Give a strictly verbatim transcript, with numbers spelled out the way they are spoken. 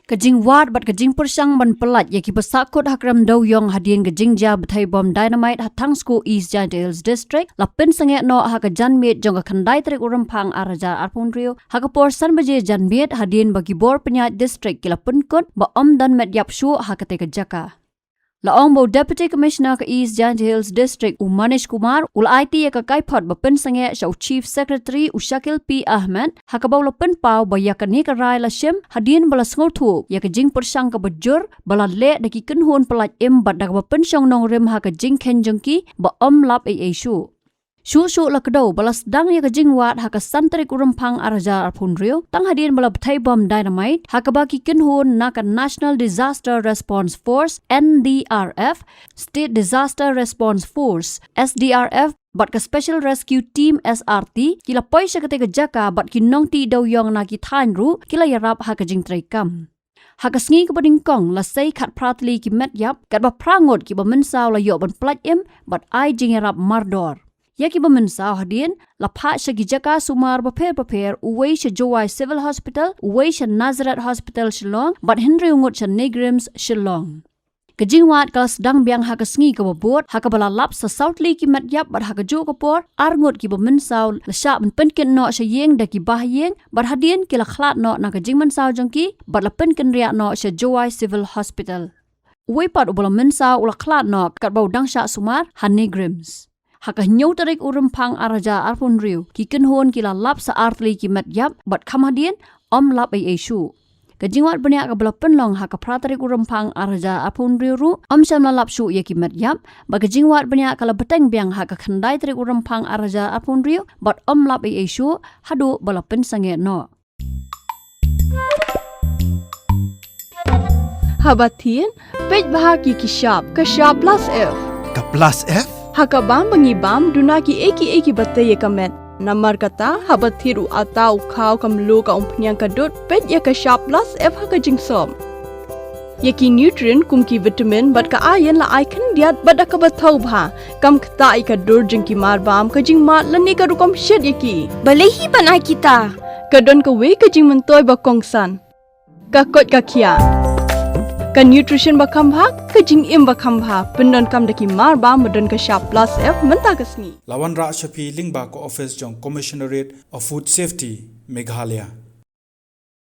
Ka jingwad bad ka jingpyrshang ban pyllait ïa kiba sahkut ha krem dewiong hadien ka jingjia bthei bom dynamite ha Thangsko, East Jaintia Hills District, la pynsangeh noh ha ka janmiet jong ka khyndai tarik u Rymphang ar hajar arphew hynriew, ha ka por san baje janmiet, hadien ba ki bor pynïaid district ki la pynkut ba ym don met ïap shuh ha katei ka jaka. La ong ba u Deputy Commissioner ka East Jaintia Hills District, u Manish Kumar, u la aiti ïa ka kaiphod ba pynsangeh sha u Chief Secretary, u Shakil P Ahmed, ha kaba u la pynpaw ba ïa kane ka rai la shim hadien ba la sngewthuh ïa ka jingpyrshang kaba jur ba la leh da ki kynhun pyllait im bad da kaba pynshong nongrim ha ka jingkheiñ jong ki ba ym lap ei ei shuh. Shuh shuh la kdew ba la sdang ïa ka jingwad ha ka san tarik u Rymphang ar hajar arphew hynriew, tang hadien ba la bthei bom dynamite, ha kaba ki kynhun na ka National Disaster Response Force, N D R F, State Disaster Response Force, S D R F, bad ka Special Rescue Team, S R T, ki la poi sha katei ka jaka bad ki nongtih dewiong na ki thaiñ ruh ki la ïarap ha ka jingtreikam. Ha ka sngi kaba nyngkong la sei khatphra tylli ki met ïap, katba phra ngut kiba mynsaw la ïoh ban pyllait im bad ai jingïarap mardor. Ïa kiba mynsaw hadien la phah sha ki jaka sumar bapher bapher, uwei sha Jowai Civil Hospital, uwei sha Nazareth Hospital Shillong, bad hynriew ngut sha NEIGRIHMS Shillong. Ka jingwad ka la sdang biang ha ka sngi kaba bud, ha kaba la lap sa saw tylli ki met ïap bad ha kajuh ka por, ar ngut kiba mynsaw la shah ban pynkit noh sha ïing da ki bahaïing, bad hadien ki la khlad noh na ka jingmynsaw jong ki, bad la pynkynriah noh sha Jowai Civil Hospital. Uwei pat uba la mynsaw u la khlad noh katba u dang shah sumar ha NEIGRIHMS. Ha ka hynñiew tarik u Rymphang ar hajar arphew hynriew, ki kynhun ki la lap sa ar tylli ki met ïap, bad kham hadien ym lap ei ei shuh. Ka jingwad bniah kaba la pynlong ha ka phra tarik u Rymphang ar hajar arphew hynriew ruh, ym shym la lap shuh ïa ki met ïap, bad ka jingwad bniah ka la bteng biang ha ka khyndai tarik u Rymphang ar hajar arphew hynriew, bad ym lap ei ei shuh, haduh ba la pynsangeh noh. Haba thied, peit bha ki ki shap, ka shap plus F. Ka plus F? Ha ka bam ba ngi bam, duna ki ei ki ei kiba tei ïa ka met. Namar kata, haba thied u atta, u khaw, ka mluh, ka umphniang, ka dud, peit ïa ka shap plus F ha ka jingsop. Ïa ki nutrient kum ki vitamin bad ka iron la ai khyndiat bad da kaba thaw bha. Kam ktah ïa ka dur jong ki marbam, ka jingmad lane ka rukom shet ïa ki. Balei hi ban ai kita? Ka don kawei ka jingmyntoi ba kongsan. Ka koit ka khiah. Ka nutrition ba kham bha, ka jingim ba kham bha. Pyndonkam da ki marbam ba don ka shap plus F mynta ka sngi. La wanrah sha phi lyngba ka office jong Commissionerate of Food Safety, Meghalaya.